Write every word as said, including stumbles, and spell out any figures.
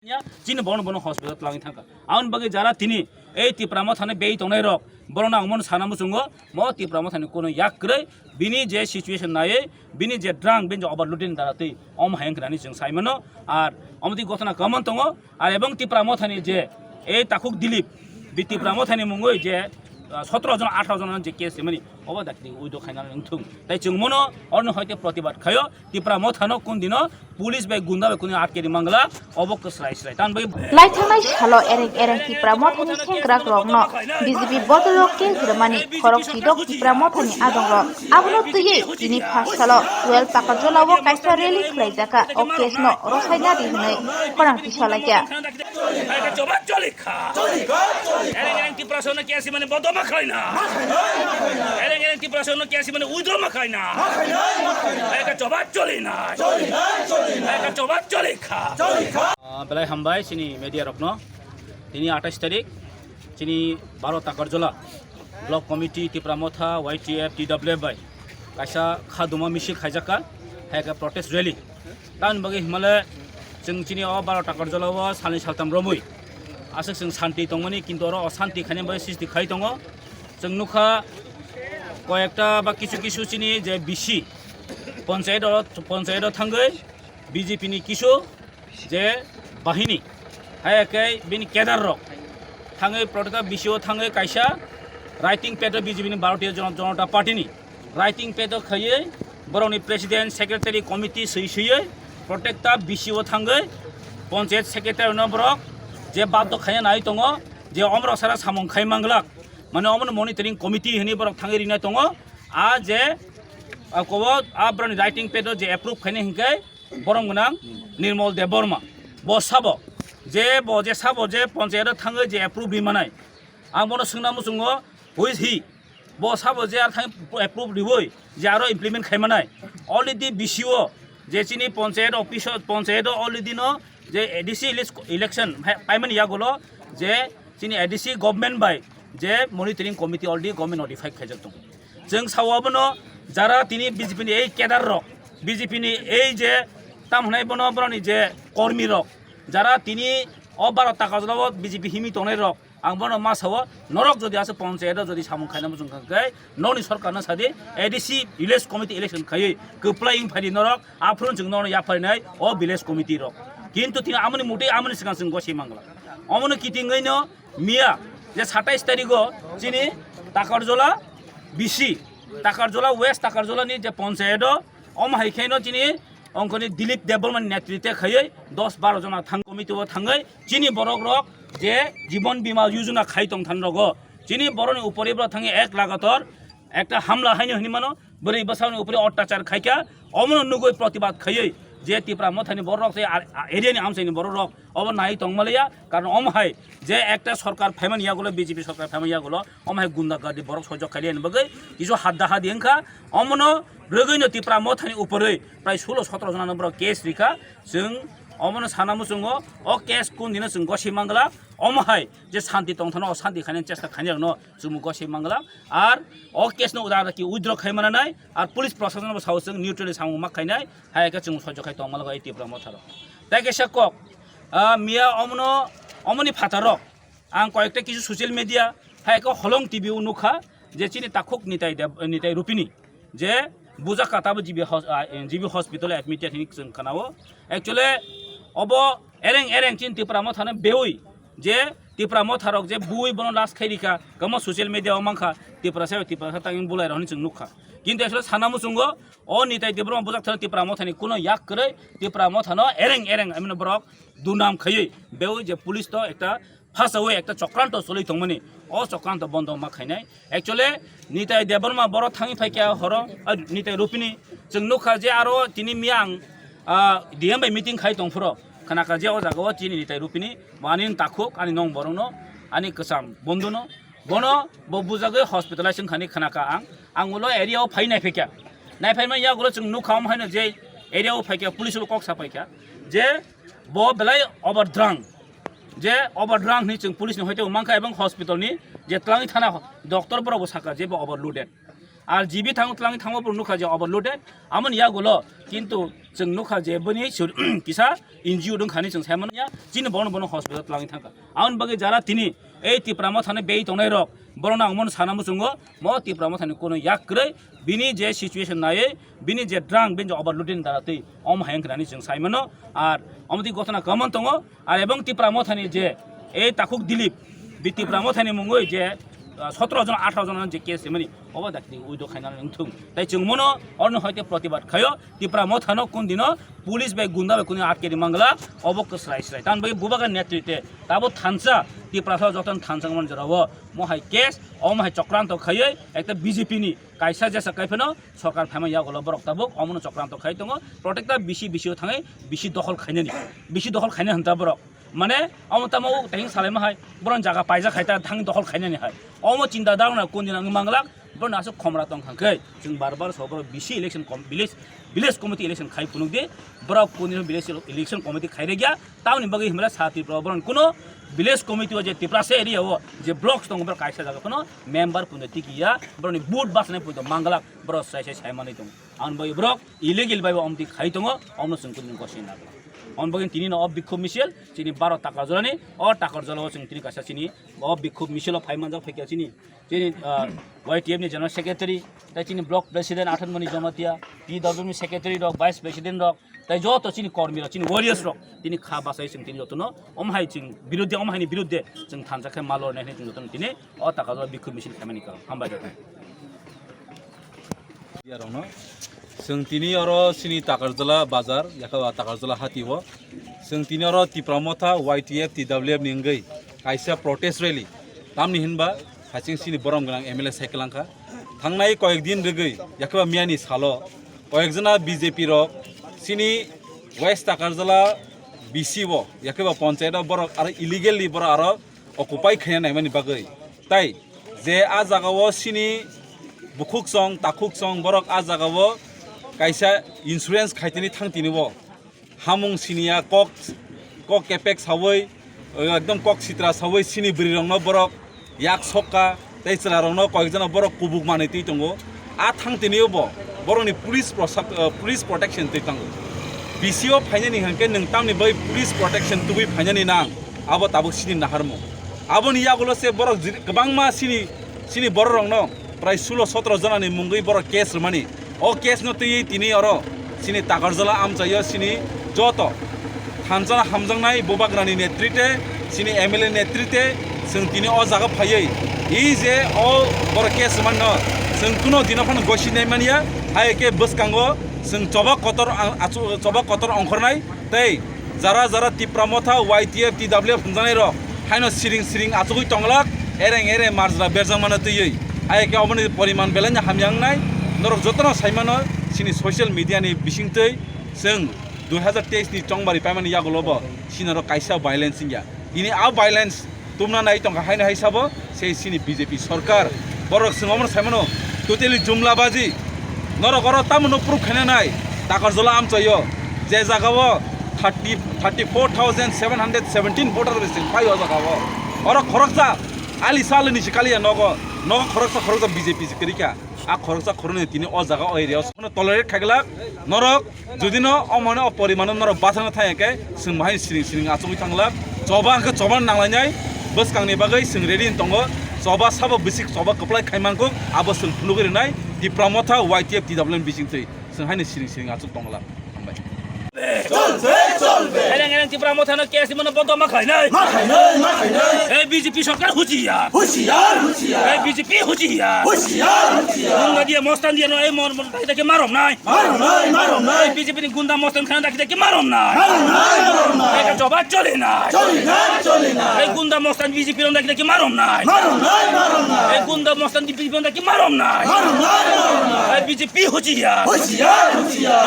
Ya, chini bono bono hospital twlangwi thangkha. Aboni bagwi jara tini ei Tipra Mothani bei tongnai rok, borokno ang mono sana muchungo, mo Tipra Mothani kuno yak kwrwi, bini je situation naiwi, bini je drang, bini je overloading dara twi, omo hai wngkha hinwi chwng sai mano. Ar omo twi gotona kwbangma tongo, ar ebong Tipra Mothani je ei Takhuk Dilip, bi Tipra Mothani mungwi je, ah, sotro jon, atharo jon je case rimani, obo dakti withdraw khaina wngthung. Tai chwng mono oroni hoite protibad khaio, Tipra Mothano kun dino police bai gunda bai kun dino atke ri mangla, obo kwsrai srai. Tan bai Laithangnai salo ereng ereng Tipra Mothani sengkrak rokno B J P bodol rok case rimani khorok sidok Tipra Mothani adong rok. Abono twiwi tini first salo twelve Takarjala o kaisa rally khlaijaka, o case no rosaina di hwnwi khorang tisalaikha. Hai ka choba choli kha. Choli kha, choli kha. Ereng ereng Tiprasa no kiasi mane bodo ma khaina. Ma khaina, ma khaina. Ereng ereng Tiprasa no kiasi mane withdraw ma khaina. Ma khaina, ma khaina. Hai ka choba choli na. Choli kha, choli kha. Hai ka choba choli kha. Choli kha. Ah, belai hambai chini media rokno. Tini atais tarik, chini baro Takarjala Block Committee, Tipra Motha, Y T F, T W F bai kaisa khaduma misil khaijaka, hai ka protest rally. Tamoni bagwi himale chwng chini o baro Takarjala o salni saltam romwi aswk chwng santi tongmani, kintu oro osanti khaina bai sisti khai tongo. Chwng nukha koyekta ba kisu kisu chini je B C ponchayat o, ponchayat o thangwi B J P ni kisu je bahini, hai khe bini kedar rok thangwi protesta B C o thangwi kaisa writing pad o B J P ni Bharatiya Jan-, Janata Party ni writing pad o khaiwi borokni president, secretary, committee swi swiwi protesta B C o thangwi ponchayat secretary no borok je baddo khaina nai tongo je omrok sara samung khai manglak, mane omono monitoring committee hinwi borok thangwi rinai tongo. A je, a kobo a borokni writing pad o je approve khaina hinkhe borom gwnang Nirmal Debbarma. Bo sabo je, bo je sabo je ponchayat o thangwi je approve ri manai. Ang bono swngna muchungo, who is he? Bo sabo je ar thang approve riwi je aro implement khai manai. Already B C o je chini ponchayat office o, ponchayat o already no je A D C ele-, election hai paimani yagulo je chini A D C government bai je monitoring committee already government notified khaijak tongo. Chwng sao abono jara tini B J P ni ei cadre rok, B J P ni ei je tam hwnai bono boroni je kormi rok, jara tini o baro Takarjala o B J P himwi tongnai rok, ang bono ma sao, norok jodi aswk ponchayat o jodi samung khaina muchung kha khe nokni sorkar no sadi A D C village committee election khaiwi kwplai wng phaidi norok, aphuru chwng nono yapharinai o village committee rok. Kintu tini amoni mutwi amoni swkang chwng gosai mangla. Omono kitingwi no miya je satais tarigo chini Takarjala B C, Takarjala West, Takarjala ni je ponchayat o, omo hai khe no chini ongkoni Dilip Debbarma ni netritwe khaiwi dos baro jona thang committee o thangwi chini borok rok je Jibon Bima Yojana khai tong than rogo chini borok ni upori borok thangwi ek lagator ekta hamla haino hinwi mano, bwrwi bwsakni upori ottachar khaikha, omono nugwi protibad khaiwi je Tipra Mothani borok rok tei a-, a-, area ni amchaini borok rok obo nai tongmaliya, karon omo hai je ekta sorkar phaimani yagulo, B J P sorkar phaimani yagulo, omo hai gunda gardi borok sojok khailiyani bagwi kisu hadda hadi wngkha, omono rwgwino Tipra Mothani uporwi prai sulo sotro jona no borok case rikha, chwng omono sana muchungo, o case kun dino chwng gosai mangla, omo hai je santi tongthano o santi khainani chesta khainai rokno chwng gosai mangla, ar o case no uda ki withdraw khai mananai, ar police proshashan bo sao chwng neutrally samung ma khainai, hai khe chwng sojok khai tongmalago ei Tipra Motharo. Tai kaisa kok, ah, miya omono, omoni phataro ang koyekta kisu social media, hai khe Holong T V o nukha je chini takhuk Nitai Deb-, Nitai Rupini je bujak kha tabo G B hos-, ah, G B hospital admitted hinwi chwng khanao. Actually obo ereng ereng chini Tipra Mothano beui je Tipra Motharok je bui bono last khai rikha, kamo social media o mankha, Tiprasa bai Tiprasa tangwi bulai rok hinwi chwng nukha. Kintu actually sana muchungo o Nitai Debbarma bujak thani Tipra Mothani kuno yak kwrwi, Tipra Mothano ereng ereng amino borok dunam khaiwi beui je police to ekta phasawi ekta chokranto choli tongmani, o chokranto bondo ma khainai. Actually Nitai Debbarma boro thangwi phaikha horo, ah, Nitai Rupini chwng nukha je aro tini miyang, ah, D M bai meeting khai tongphuru khanakha je o jaga o chini Nitai Rupini bo ani takhuk, ani nong borokno, ani kwcham bondhuno, bono bo bujagwi hospitalize wngkhani khanakha ang. Ang ulo area o phai naiphaikha, naiphaima yagulo chwng nukha omo haino je area o phaikha police bo kok sapaikha je bo belai overdrang, je overdrang hinwi chwng police ni hoite mankha ebong hospital ni je twlangwi thana doctor borok bo sakha je bo overloaded. R G B thang, twlangwi thangma borok nukha je overloaded. Amoni yagulo kintu chwng nukha je bini sur-, kisa injured wngkhani chwng saimanya, chini bono bono hospital twlangwi thangkha. Aboni bagwi jara tini ei Tipra Mothani bei tongnai rok, borokno ang bono sana muchungo, mo Tipra Mothani kono yak kwrwi, bini je situation naiwi, bini je drang, bini je overloading dara twi, om hayang khnani chwng saimano, ar omtwi gotona kwmang tongo, ar ebong Tipra Mothani je ei Takhuk Dilip, bi Tipra Mothani mungwi je, ah, sotro jon, atharo jon je case rimani, obo dakti uido khaina wngthung. Tai chwng mono orno hoite protibad khaio, Tipra Mothano kun dino police bai gunda bai kuni atkedi mangla, obo kwsrai srai. Tan bai bubagra netrite, tabo thansa, Tipra sa joton thansa mon jorao, mo hai case, omo hai chokranto khaioi, ekta B J P ni kaisa jesa kaiphano, sorkar phaima yagulo borok tabuk, omono chokranto khai tongo, protecta bisi bisi o thangwi, bisi dokhol khainani, bisi dokhol khaina hwnta borok. Mane, omo tamo o tahing salaima hai, boron jaga paijak hai ta thang dokhol khainani hai. Omo chinta dagna kun dina wngwi manglak, boron aswk khomra tong thang khe, chwng bar bar so borok bisi election com-, village, village committee election khai phunuk di, borok kun dina village election committee khai rwgya, tamoni bagwi himra sa Tripura boron kuno village committee o je Tiprasa area o je blocks tongo borok kaisa jaga phano member puno tiki ya, boroni vote basnai puno manglak, borok sai sai sai manwi tongo. Ang bai borok illegal bai omti khai tongo, omno chwng kunu kosi na. On bagin tini no o bikhub misil, chini baro Takarjala ni, o Takarjala o chwng tini kaisa chini, o bikhub misil o phai manjak phaikya chini, chini, ah, Y T F ni general secretary, tai chini block president Athanmoni Jamatia, P W ni secretary rok, vice president rok, tai joto chini kormi rok, chini warriors rok, tini kha basai chwng tini joto no, om hai chwng biruddhe, om hai ni biruddhe, chwng thansa khe malor nai chwng joto no tini, o Takarjala bikhub misil khaimani karon. Hambai joto. Yarokno. Chwng tini oro chini Takarjala bazar, yakha Takarjala hati o. Chwng tini oro Tipra Motha, Y T F, T W F ni wngwi kaisa protest rally. Tamni hinba, haching chini borom gwnang M L A cycle wngkha. Thangnai koyek din rwgwi, yakha miyani salo, koyek jona B J P rok chini West Takarjala B C o, yakha panchayat o borok aro illegally borok aro occupy khaina naimani bagwi. Tai je a jagao chini bukhuk chong, takhuk chong borok a jagao kaisa insurance khaitini thangtini o. Hamung siniya kok, kok kepek sawi, ekdom kok sitra sawi chini bwrwirokno borok yak sokka, tei chwlarokno koyekjano borok kubuk manwi twi tongo. A thang tini bo borokni police prosak-, eh, police protection twi tongo. B C o phainani hwnkhe nwng tamni bai police protection tubui phainani nang, abo tabuk chini naharmung. Aboni yagulo se borok jil-, kwbangma chini, chini bororokno prai sulo sotro jonani mungwi borok case rwmani. O case no twiwi tini oro chini Takarjala amchaio chini joto thansa hamjaknai bubagrani netrite, chini M L A netrite, chwng tini o jaga phaiwi, i je o borok case manno, chwng kuno dino phano gosi nai manya, hai khe bwskango chwng choba kotor ang-, achu-, choba kotor ongkhornai tei jara jara Tipra Motha, Y T F, T W F hwnjaknai rok haino siring siring achugwi tonglak, ereng ereng marjra berjak mano twiwi. Hai khe oboni poriman belai no hamya wngnai. Norok jotono sai mano chini social media ni bisingtwi chwng dui hazar teis ni chongbari paimani yagulo bo chini oro kaisa violence wngya. Tini a violence tumna nai tongkha haino hai sabo se chini B J P sorkar. Borok chwng omono sai mano totally jumla baji. Norok oro tamo no proof khaina nai Takarjala amchaio je jagao thirty, thirty four thousand seven hundred seventeen voter bai chwng phai o jagao. Oro khoroksa ali sal ni sikaliya nogo, nogo khoroksa khoroksa B J P se kwrwi kha. A khoroksa khoroknwi tini o jaga o area o tolerate khaiglak norok. Jodi no omo no o porimano norok bachana thang khe chwng bahai siring siring achugwi thanglak. Choba hwnkhe choba nanglainai bwskangni bagwi chwng ready wng tongo. Choba sabo bisik choba kwplai khai mankuk abo chwng phunugwi rwnai Tipra Motha Y T F T W N bisingtwi chwng haino siring siring achuk tonglak. Hambai. চলবে, চলবে। এরেং এরেং ত্রিপুরা মথানো কেস ইমনো বন্ধ মা খাই নাই। মা খাই নাই, মা খাই নাই। এই বিজেপি সরকার হুঁশিয়ার। হুঁশিয়ার, হুঁশিয়ার। এই বিজেপি হুঁশিয়ার। হুঁশিয়ার, হুঁশিয়ার। গুন্ডা দিয়ে মস্তান দিয়ে নয়, এই মর মর তাকে তাকে মারম নাই। মারম নাই, মারম নাই। এই বিজেপি নি গুন্ডা মস্তান খানা তাকে তাকে মারম নাই। মারম নাই, মারম নাই। এটা জবাব চলে না। চলে না, চলে না। এই গুন্ডা মস্তান বিজেপি রং তাকে তাকে মারম নাই। মারম নাই, মারম নাই। এই গুন্ডা মস্তান বিজেপি রং তাকে মারম নাই। মারম নাই, মারম নাই। এই বিজেপি হুঁশিয়ার। হুঁশিয়ার, হুঁশিয়ার।